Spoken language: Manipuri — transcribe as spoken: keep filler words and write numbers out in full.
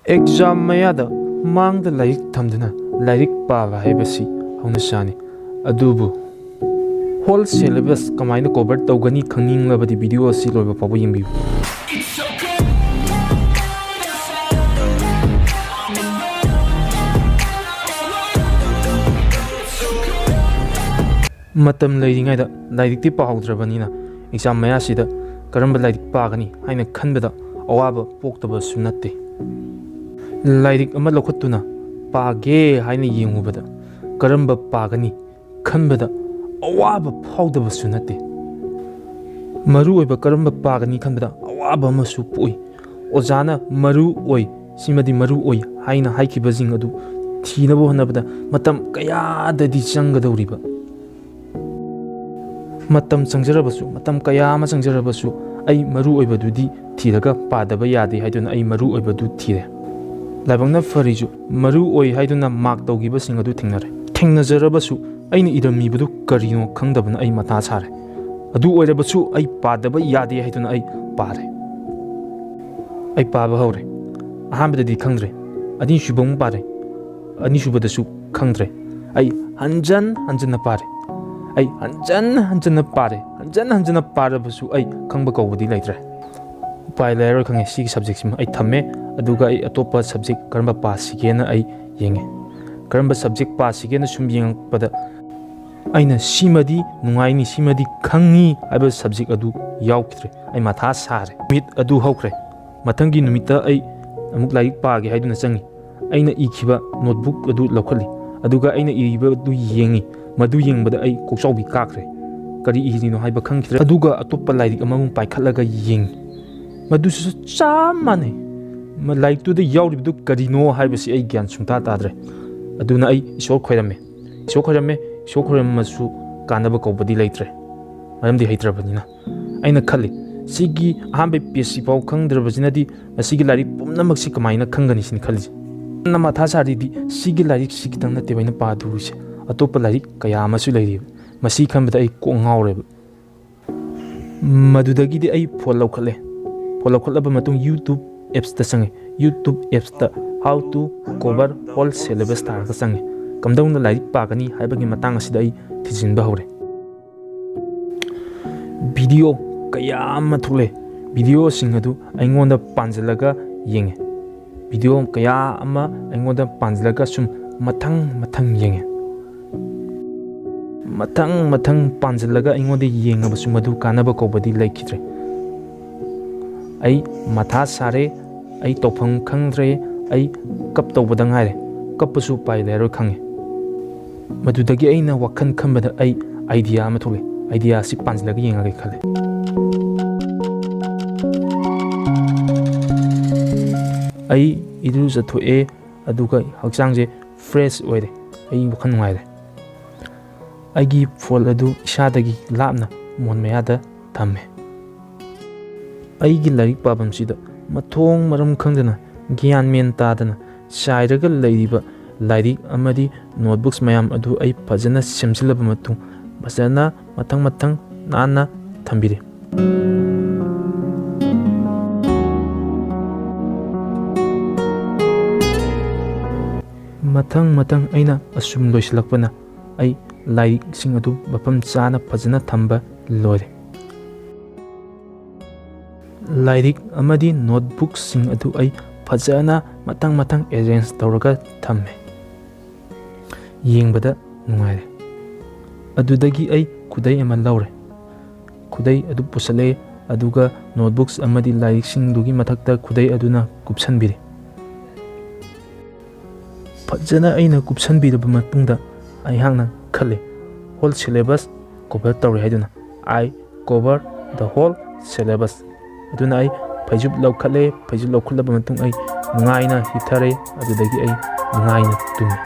ꯑꯦꯛꯖꯥꯝ ꯃꯌꯥꯗ ꯃꯥꯡꯗ ꯂꯥꯏꯔꯤꯛ ꯊꯝꯗꯨꯅ ꯂꯥꯏꯔꯤꯛ ꯄꯥꯕ ꯍꯥꯏꯕꯁꯤ ꯍꯧꯅꯁꯥꯅꯤ꯫ ꯑꯗꯨꯕꯨ whole syllabus ꯀꯃꯥꯏꯅ cover ꯇꯧꯒꯅꯤ ꯈꯪꯅꯤꯡꯂꯕꯗꯤ video ꯑꯁꯤ ꯂꯣꯏꯕ ꯐꯥꯎꯕ ꯌꯦꯡꯕꯤꯌꯨ꯫ ꯃꯇꯝ ꯂꯩꯔꯤꯉꯩꯗ ꯂꯥꯏꯔꯤꯛꯇꯤ ꯄꯥꯍꯧꯗ꯭ꯔꯕꯅꯤꯅ ꯑꯦꯛꯖꯥꯝ ꯃꯌꯥꯁꯤꯗ ꯀꯔꯝꯕ ꯂꯥꯏꯔꯤꯛ ꯄꯥꯒꯅꯤ ꯍꯥꯏꯅ ꯈꯟꯕꯗ ꯑꯋꯥꯕ ꯄꯣꯛꯇꯕꯁꯨ ꯅꯠꯇꯦ꯫ ꯂꯥꯏꯔꯤꯛ ꯑꯃ ꯂꯧꯈꯠꯇꯨꯅ ꯄꯥꯒꯦ ꯍꯥꯏꯅ ꯌꯦꯡꯉꯨꯕꯗ ꯀꯔꯝꯕ ꯄꯥꯒꯅꯤ ꯈꯟꯕꯗ ꯑꯋꯥꯕ ꯐꯥꯎꯗꯕꯁꯨ ꯅꯠꯇꯦ꯫ ꯃꯔꯨ ꯑꯣꯏꯕ ꯀꯔꯝꯕ ꯄꯥꯒꯅꯤ ꯈꯟꯕꯗ ꯑꯋꯥꯕ ꯑꯃꯁꯨ ꯄꯣꯛꯏ꯫ ꯑꯣꯖꯥꯅ ꯃꯔꯨ ꯑꯣꯏ, ꯁꯤꯃꯗꯤ ꯃꯔꯨ ꯑꯣꯏ ꯍꯥꯏꯅ ꯍꯥꯏꯈꯤꯕꯁꯤꯡ ꯑꯗꯨ ꯊꯤꯅꯕ ꯍꯣꯠꯅꯕꯗ ꯃꯇꯝ ꯀꯌꯥꯗꯗꯤ ꯆꯪꯒꯗꯧꯔꯤꯕ꯫ ꯃꯇꯝ ꯆꯪꯖꯔꯕꯁꯨ, ꯃꯇꯝ ꯀꯌꯥ ꯑꯃ ꯆꯪꯖꯔꯕꯁꯨ, ꯑꯩ ꯃꯔꯨ ꯑꯣꯏꯕꯗꯨꯗꯤ ꯊꯤꯔꯒ ꯄꯥꯗꯕ ꯌꯥꯗꯦ ꯍꯥꯏꯗꯨꯅ ꯑꯩ ꯃꯔꯨ ꯑꯣꯏꯕꯗꯨ ꯊꯤꯔꯦ꯫ ꯂꯥꯏꯕꯛꯅ ꯐꯔꯤꯁꯨ, ꯃꯔꯨ ꯑꯣꯏ ꯍꯥꯏꯗꯨꯅ mark ꯇꯧꯈꯤꯕꯁꯤꯡ ꯑꯗꯨ ꯊꯦꯡꯅꯔꯦ꯫ ꯊꯦꯡꯅꯖꯔꯕꯁꯨ, ꯑꯩꯅ ꯏꯔꯝꯃꯤꯕꯗꯨ ꯀꯔꯤꯅꯣ ꯈꯪꯗꯕꯅ ꯑꯩ ꯃꯊꯥ ꯁꯥꯔꯦ꯫ ꯑꯗꯨ ꯑꯣꯏꯔꯕꯁꯨ ꯑꯩ ꯄꯥꯗꯕ ꯌꯥꯗꯦ ꯍꯥꯏꯗꯨꯅ ꯑꯩ ꯄꯥꯔꯦ꯫ ꯑꯩ ꯄꯥꯕ ꯍꯧꯔꯦ꯫ ꯑꯍꯥꯟꯕꯗꯗꯤ ꯈꯪꯗ꯭ꯔꯦ꯫ ꯑꯅꯤꯁꯨꯕ ꯑꯃꯨꯛ ꯄꯥꯔꯦ꯫ ꯑꯅꯤꯁꯨꯕꯗꯁꯨ ꯈꯪꯗ꯭ꯔꯦ꯫ ꯑꯩ ꯍꯟꯖꯟ ꯍꯟꯖꯟꯅ ꯄꯥꯔꯦ꯫ ꯑꯩ ꯍꯟꯖꯟ ꯍꯟꯖꯟꯅ ꯄꯥꯔꯦ꯫ ꯍꯟꯖꯟ ꯍꯟꯖꯟꯅ ꯄꯥꯔꯕꯁꯨ ꯑꯩ ꯈꯪꯕ ꯀꯧꯕꯗꯤ ꯂꯩꯇ꯭ꯔꯦ꯫ ꯎꯄꯥꯏ ꯂꯩꯔꯔꯣꯏ ꯈꯪꯉꯦ, ꯁꯤꯒꯤ subjectꯁꯤꯃ ꯑꯩ ꯊꯝꯃꯦ, ꯑꯗꯨꯒ ꯑꯩ ꯑꯇꯣꯞꯄ subject ꯀꯔꯝꯕ ꯄꯥꯁꯤꯒꯦꯅ ꯑꯩ ꯌꯦꯡꯉꯦ꯫ ꯀꯔꯝꯕ subject ꯄꯥꯁꯤꯒꯦꯅ ꯁꯨꯝ ꯌꯦꯡꯉꯛꯄꯗ ꯑꯩꯅ ꯁꯤꯃꯗꯤ ꯅꯨꯡꯉꯥꯏꯅꯤ, ꯁꯤꯃꯗꯤ ꯈꯪꯅꯤ ꯍꯥꯏꯕ subject ꯑꯗꯨ ꯌꯥꯎꯈꯤꯗ꯭ꯔꯦ꯫ ꯑꯩ ꯃꯊꯥ ꯁꯥꯔꯦ꯫ ꯅꯨꯃꯤꯠ ꯑꯗꯨ ꯍꯧꯈ꯭ꯔꯦ꯫ ꯃꯊꯪꯒꯤ ꯅꯨꯃꯤꯠꯇ ꯑꯩ ꯑꯃꯨꯛ ꯂꯥꯏꯔꯤꯛ ꯄꯥꯒꯦ ꯍꯥꯏꯗꯨꯅ ꯆꯪꯉꯤ꯫ ꯑꯩꯅ ꯏꯈꯤꯕ notebook ꯑꯗꯨ ꯂꯧꯈꯠꯂꯤ, ꯑꯗꯨꯒ ꯑꯩꯅ ꯏꯔꯤꯕ ꯑꯗꯨ ꯌꯦꯡꯉꯤ꯫ ꯃꯗꯨ ꯌꯦꯡꯕꯗ ꯑꯩ ꯀꯣꯛꯆꯥꯎꯕꯤ ꯀꯥꯈ꯭ꯔꯦ꯫ ꯀꯔꯤ ꯏꯔꯤꯅꯣ ꯍꯥꯏꯕ ꯈꯪꯈꯤꯗ꯭ꯔꯦ꯫ ꯑꯗꯨꯒ ꯑꯇꯣꯞꯄ ꯂꯥꯏꯔꯤꯛ ꯑꯃꯃꯨꯛ ꯄꯥꯏꯈꯠꯂꯒ ꯌꯦꯡꯉꯤ꯫ ꯃꯗꯨꯁꯨ ꯆꯞ ꯃꯥꯟꯅꯩ꯫ ꯃ-, ꯂꯥꯏꯔꯤꯛꯇꯨꯗ ꯌꯥꯎꯔꯤꯕꯗꯨ ꯀꯔꯤꯅꯣ ꯍꯥꯏꯕꯁꯤ ꯑꯩ ꯒ꯭ꯌꯥꯟ ꯁꯨꯡꯇꯥ ꯇꯥꯗ꯭ꯔꯦ꯫ ꯑꯗꯨꯅ ꯑꯩ ꯏꯁꯣꯔ ꯈꯣꯏꯔꯝꯃꯦ꯫ ꯏꯁꯣꯔ ꯈꯣꯏꯔꯝꯃꯦ, ꯏꯁꯣꯔ ꯈꯣꯏꯔꯝꯃꯁꯨ ꯀꯥꯟꯅꯕ ꯀꯧꯕꯗꯤ ꯂꯩꯇ꯭ꯔꯦ, ꯃꯔꯝꯗꯤ ꯍꯩꯇ꯭ꯔꯕꯅꯤꯅ꯫ ꯑꯩꯅ ꯈꯜꯂꯤ, ꯁꯤꯒꯤ ꯑꯍꯥꯟꯕ pageꯁꯤ ꯐꯥꯎ ꯈꯪꯗ꯭ꯔꯕꯁꯤꯅꯗꯤ ꯃꯁꯤꯒꯤ ꯂꯥꯏꯔꯤꯛ ꯄꯨꯝꯅꯃꯛꯁꯤ ꯀꯃꯥꯏꯅ ꯈꯪꯒꯅꯤ ꯁꯤꯅꯤ ꯈꯜꯂꯤꯁꯦ꯫ ꯌꯥꯝꯅ ꯃꯊꯥ ꯁꯥꯔꯤꯗꯤ ꯁꯤꯒꯤ ꯂꯥꯏꯔꯤꯛꯁꯤ ꯈꯤꯇꯪ ꯅꯠꯇꯦꯕ ꯑꯩꯅ ꯄꯥꯗꯣꯔꯤꯁꯦ, ꯑꯇꯣꯞꯄ ꯂꯥꯏꯔꯤꯛ ꯀꯌꯥ ꯑꯃꯁꯨ ꯂꯩꯔꯤꯕ꯫ ꯃꯁꯤ ꯈꯟꯕꯗ ꯑꯩ ꯀꯣꯛ ꯉꯥꯎꯔꯦꯕ꯫ ꯃꯗꯨꯗꯒꯤꯗꯤ ꯑꯩ phone ꯂꯧꯈꯠꯂꯦ꯫ Phone ꯂꯧꯈꯠꯂꯕ ꯃꯇꯨꯡ YouTube appsꯇ ꯆꯪꯉꯦ꯫ YouTube appsꯇ How to Cover Whole Syllabus ꯊꯥꯔꯒ ꯆꯪꯉꯦ꯫ ꯀꯝꯗꯧꯅ ꯂꯥꯏꯔꯤꯛ ꯄꯥꯒꯅꯤ ꯍꯥꯏꯕꯒꯤ ꯃꯇꯥꯡ ꯑꯁꯤꯗ ꯑꯩ ꯊꯤꯖꯤꯟꯕ ꯍꯧꯔꯦ꯫ Video ꯀꯌꯥ ꯑꯃ ꯊꯣꯛꯂꯛꯑꯦ꯫ Videoꯁꯤꯡ ꯑꯗꯨ ꯑꯩꯉꯣꯟꯗ ꯄꯥꯟꯁꯤꯜꯂꯒ ꯌꯦꯡꯉꯦ꯫ Video ꯀꯌꯥ ꯑꯃ ꯑꯩꯉꯣꯟꯗ ꯄꯥꯟꯁꯤꯜꯂꯒ ꯁꯨꯝ ꯃꯊꯪ ꯃꯊꯪ ꯌꯦꯡꯉꯦ꯫ ꯃꯊꯪ ꯃꯊꯪ ꯄꯥꯟꯁꯤꯜꯂꯒ ꯑꯩꯉꯣꯟꯗ ꯌꯦꯡꯉꯕꯁꯨ ꯃꯗꯨ ꯀꯥꯟꯅꯕ ꯀꯧꯕꯗꯤ ꯂꯩꯈꯤꯗ꯭ꯔꯦ꯫ ꯑꯩ ꯃꯊꯥ ꯁꯥꯔꯦ꯫ ꯑꯩ ꯇꯧꯐꯝ ꯈꯪꯗ꯭ꯔꯦ꯫ ꯑꯩ ꯀꯞꯇꯧꯕꯗ ꯉꯥꯏꯔꯦ꯫ ꯀꯞꯄꯁꯨ ꯎꯄꯥꯏ ꯂꯩꯔꯔꯣꯏ ꯈꯪꯉꯦ꯫ ꯃꯗꯨꯗꯒꯤ ꯑꯩꯅ ꯋꯥꯈꯜ ꯈꯟꯕꯗ ꯑꯩ idea ꯑꯃ ꯊꯣꯛꯂꯛꯑꯦ꯫ Idea ꯑꯁꯤ ꯄꯥꯟꯁꯤꯜꯂꯒ ꯌꯦꯡꯉꯒꯦ ꯈꯜꯂꯦ꯫ ꯑꯩ ꯏꯔꯨꯖꯊꯣꯛꯑꯦ, ꯑꯗꯨꯒ ꯍꯛꯆꯥꯡꯁꯦ fresh ꯑꯣꯏꯔꯦ꯫ ꯑꯩ ꯋꯥꯈꯜ ꯅꯨꯡꯉꯥꯏꯔꯦ꯫ ꯑꯩꯒꯤ phone ꯑꯗꯨ ꯏꯁꯥꯗꯒꯤ ꯂꯥꯞꯅ ꯃꯣꯟ ꯃꯌꯥꯗ ꯊꯝꯃꯦ꯫ ꯑꯩꯒꯤ ꯂꯥꯏꯔꯤꯛ ꯄꯥꯐꯝꯁꯤꯗ ꯃꯊꯣꯡ ꯃꯔꯝ ꯈꯪꯗꯅ, ꯒ꯭ꯌꯥꯟ ꯃꯦꯟ ꯇꯥꯗꯅ ꯆꯥꯏꯔꯒ ꯂꯩꯔꯤꯕ ꯂꯥꯏꯔꯤꯛ ꯑꯃꯗꯤ notebooks ꯃꯌꯥꯝ ꯑꯗꯨ ꯑꯩ ꯐꯖꯅ ꯁꯦꯝꯖꯤꯜꯂꯕ ꯃꯇꯨꯡ, ꯐꯖꯅ ꯃꯊꯪ ꯃꯊꯪ ꯅꯥꯟꯅ ꯊꯝꯕꯤꯔꯦ꯫ ꯃꯊꯪ ꯃꯊꯪ ꯑꯩꯅ ꯑꯁꯨꯝ ꯂꯣꯏꯁꯤꯜꯂꯛꯄꯅ, ꯑꯩ ꯂꯥꯏꯔꯤꯛꯁꯤꯡ ꯑꯗꯨ ꯃꯐꯝ ꯆꯥꯅ ꯐꯖꯅ ꯊꯝꯕ ꯂꯣꯏꯔꯦ꯫ ꯂꯥꯏꯔꯤꯛ ꯑꯃꯗꯤ notebookꯁꯤꯡ ꯑꯗꯨ ꯑꯩ ꯐꯖꯅ ꯃꯊꯪ ꯃꯊꯪ arrange ꯇꯧꯔꯒ ꯊꯝꯃꯦ꯫ ꯌꯦꯡꯕꯗ ꯅꯨꯡꯉꯥꯏꯔꯦ꯫ ꯑꯗꯨꯗꯒꯤ ꯑꯩ ꯈꯨꯗꯩ ꯑꯃ ꯂꯧꯔꯦ꯫ ꯈꯨꯗꯩ ꯑꯗꯨ ꯄꯨꯁꯜꯂꯛꯑꯦ, ꯑꯗꯨꯒ notebooks ꯑꯃꯗꯤ ꯂꯥꯏꯔꯤꯛꯁꯤꯡꯗꯨꯒꯤ ꯃꯊꯛꯇ ꯈꯨꯗꯩ ꯑꯗꯨꯅ ꯀꯨꯞꯁꯟꯕꯤꯔꯦ꯫ ꯐꯖꯅ ꯑꯩꯅ ꯀꯨꯞꯁꯟꯕꯤꯔꯕ ꯃꯇꯨꯡꯗ ꯑꯩꯍꯥꯛꯅ ꯈꯜꯂꯦ, "Whole syllabus cover ꯇꯧꯔꯦ" ꯍꯥꯏꯗꯨꯅ꯫ "I cover the whole syllabus"꯫ ꯑꯗꯨꯅ ꯑꯩ ꯐꯩꯖꯨꯞ ꯂꯧꯈꯠꯂꯦ꯫ ꯐꯩꯖꯨꯞ ꯂꯧꯈꯠꯂꯕ ꯃꯇꯨꯡ ꯑꯩ ꯅꯨꯡꯉꯥꯏꯅ ꯍꯤꯞꯊꯔꯦ꯫ ꯑꯗꯨꯗꯒꯤ ꯑꯩ ꯅꯨꯡꯉꯥꯏꯅ ꯇꯨꯝꯃꯤ꯫